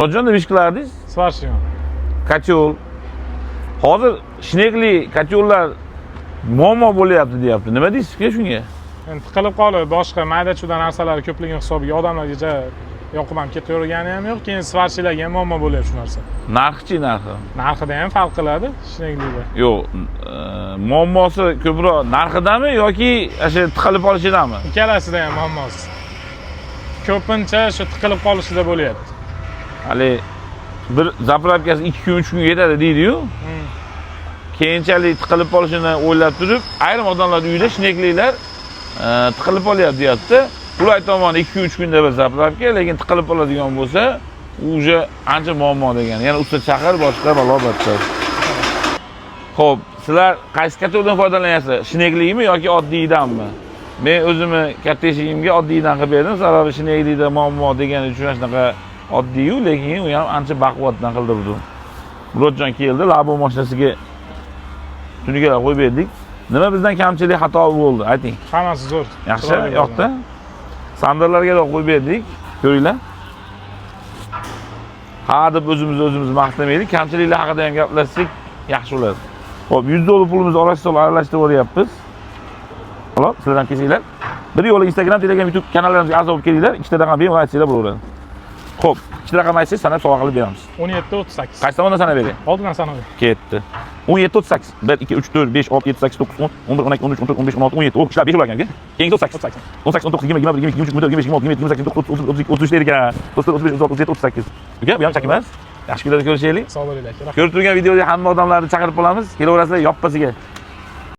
Murodjon, nima ish qilardingiz? Сварщик. Котёл. Hozir shnekli котёл lar muammo bo'lyapti deyapti. Nima deysiz uka shunga? Endi tiqilib qolib, boshqa mayda-chuyda narsalar ko'pligini hisobiga odamlarga ja yoqib ham ketavergani ham yo'q. Keyin сварщик larga ham muammo bo'lyapti shu narsa. Narxichi, narxi? Narxida ham farq qiladi shneklikda. Yo'q, muammosi ko'proq narxidami yoki o'sha tiqilib qolishidami? Ikkalasida ham muammosi. Ko'pincha shu tiqilib qolishida bo'lyapti. Hali bir заправка si 2 kun, 3 kun yetadi deydi-yu. Keyinchalik tiqilib qolishini o'ylab turib, ayrim odamlar uyida shnekliklar tiqilib qolyapti deyapti. Qulay tomoni 2 kun, 3 kunda bir заправка, lekin tiqilib qoladigan bo'lsa, u уже ancha muammo degani. Yana usta chaqir, boshqa balo battar. Xo'p, sizlar qaysi котёл dan foydalanyapsizlar? Shneklikmi yoki oddiydanmi? Men o'zimni katta eshigimga oddiydan qilib berdim, sababi shneklikda muammo degani uchun mana shunaqa oddiy-yu, lekin u ham ancha baquvvatdan qildirdim. Murodjon keldi, Labo mashinasiga tunukalar qo'yib berdik. Nima bizdan kamchilik, xato bo'ldi? Ayting. Hammasi zo'r. Yaxshi, Chiroyli yoqdi. Sandallarga da qo'yib berdik. Ko'ringlar. Ha deb o'zimizni o'zimiz maqtamaylik, kamchiliklar haqida ham gaplashsak yaxshi bo'ladi. Xo'p, 100 dollar pulimizni orasida aralashtirib yuboryapmiz. Xo'p, sizlar ham kelsanglar. Bir yo'la Instagram, Telegram, YouTube kanallarimizga a'zo bo'lib kelinglar. Ikkita raqam bemalol aytsanglar bo'laveradi. Xo'p, ikkita raqam aytsangiz, sanab sovg'a qilib beramiz. 17.38. Qaysi tomondan sanab bering? Oldindan sanab. Ketdi. 17.38. 1 2 3 4 5 6 7 8 9 10 11 12 13 14 15 16 17. Oh, ishlar 5 bo'lar ekan. Keyingi 38. 38. 18 19 20 21 22 23 24 25 26 27 28 29 30 32 33 der ekan. 34 35 36 37 38. Uka, bu ham chak emas. Yaxshi kunlarda ko'rishaylik. Sog' bo'linglar aka. Ko'rib turgan videoda hamma odamlarni chaqirib qolamiz. Kelaverasizlar yoppasiga.